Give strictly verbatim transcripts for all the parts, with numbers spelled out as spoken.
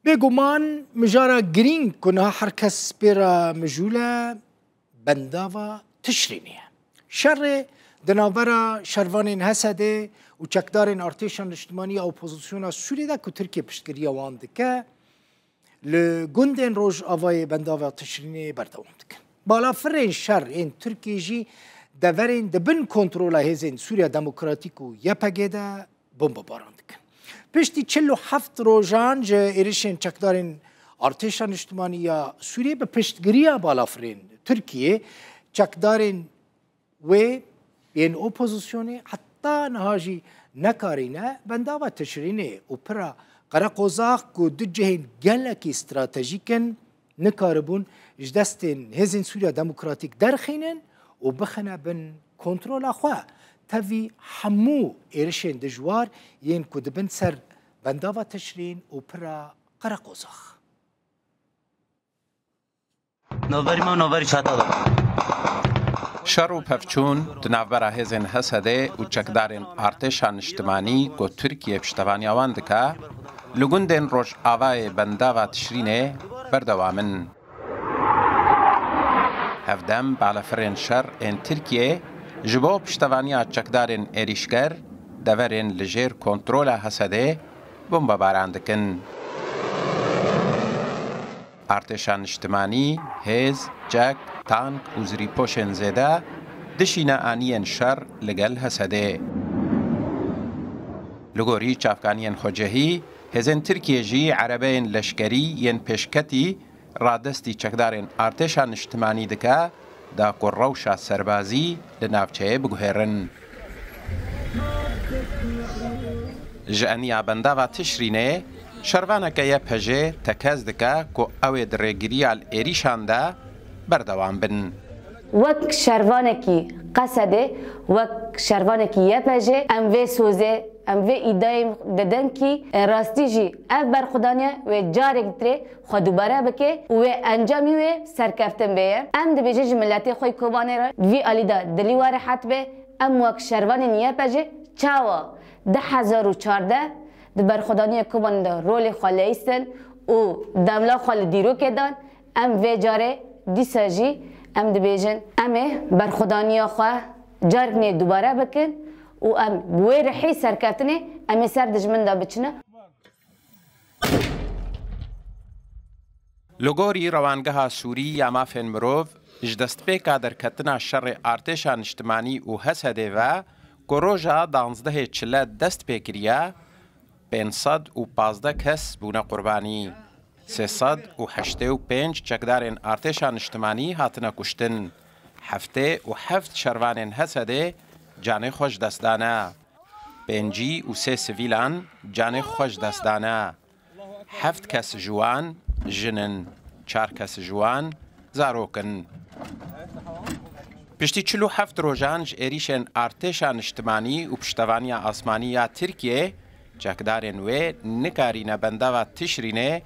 Bêguman mijara girîng ku niha her kes pê re mijûl e, bendava Tişrînê ye. Şerê di navbera şervanên H S D û çekdarên artêşa niştimanî ya opozisyona Sûriyê de ku Tirkiye piştgiriya wan dike, li gundên Rojavayê bendava Tişrînê berdewam dikin. Balafirên şer ên Tirkiyê jî deverên di bin kontrola hêzên Sûriya Demokratîk û Y P G de bombebaran dikin. Piştî çil û heft rojan ji êrişên çekdarên artêşa niştimanî ya Sûriyê bi piştgiriya balafirên Tirkiyê, çekdarên wê yên opozisyonê heta niha jî nekarîne bendava Tişrînê û pira Qereqozax ku du cihên gelekî stratejîk in, nikaribûn ji destên Hêzên Sûriya Demokratîk derxînin û bixine bin kontrola xwe. Tevî hemû êrişên dijwar yên ku dibin ser bendava Tişrîn û pira Qereqozax. Navberî me û navberî çata de. Şer û pevçûn di navbera hêzên H S D û çekdarên artêşa niştimanî ku Tirkiye piştevaniya wan dike, li gundên Rojavayê bendava Tişrînê berdewam in. Hevdem balafirên şer ên Tirkiyê ji bo piştevaniya çekdarên êrîşker deverên li jêr kontrola H S D bombebaran dikin. Artêşa niştimanî, hêz, çek, tank û zirîpoşên zêde dişîne aniyên şer li gel H S D'ê. Li gorî çavkaniyên xwecihî, hêzên Tirkiyê jî erebeyên leşkerî yên pêşketî radestî çekdarên artêşa niştimanî dike, da ku rewşa serbazî li navçeyê biguhêrin. Ji eniya bendava Tişrînê, şervaneke Y P G tekez dike ku ew ê di rêgiriya li êrîşan de berdewam bin. Wek şervanekî Qesedê, wek şervanekî Y P G, em vê sozê, em vê îdayê didin kî, rastî jî ev berxwedaniye wê carek dirê xwe dubare bike û wê encamî wê serkeftin bêye. Em dibêjin ji miletê xwe yê Kobanê re vî alî de dilî we rehet be. Em wek şervanên Y P G çawa du hezar û çardeh di berxwedaniya Kobanê de rolê xwe leyîstin û demla xwe li dîrokê dan, em vê carê dîsa jî em dibêjin, em ê berxwedaniya xwe carek nê dubare bikin û em bi wê rihî serkeftinê em ê ser dijmin de biçine. Li gorî Rewangeha Sûrî ya Mafên Mirov, ji destpêka derketina şerê artêşa niştimanî û H S D'ê ve, ku roja danzdehê çile dest pê kiriye, pênc sed û pazdeh kes bûne qurbanî. Sê sed û heştê û pênc çekdarên artêşa niştimanî hatine kuştin. Heftê û heft şervanên H S D'ê canê xwe ji dest dane. Pêncî û sê sivîlan canê xwe ji dest dane. Heft kes ji wan jin in, çar kes ji wan zarok in. Piştî çil û heft rojan ji êrîşên artêşa niştimanî û piştevaniya asmanî ya Tirkiyê, çekdarên wê nikarîne bendava Tişrînê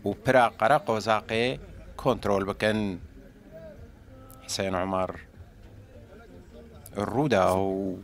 û pira Qereqozaqê kontrol bikin. Husên Umar, Rûdaw.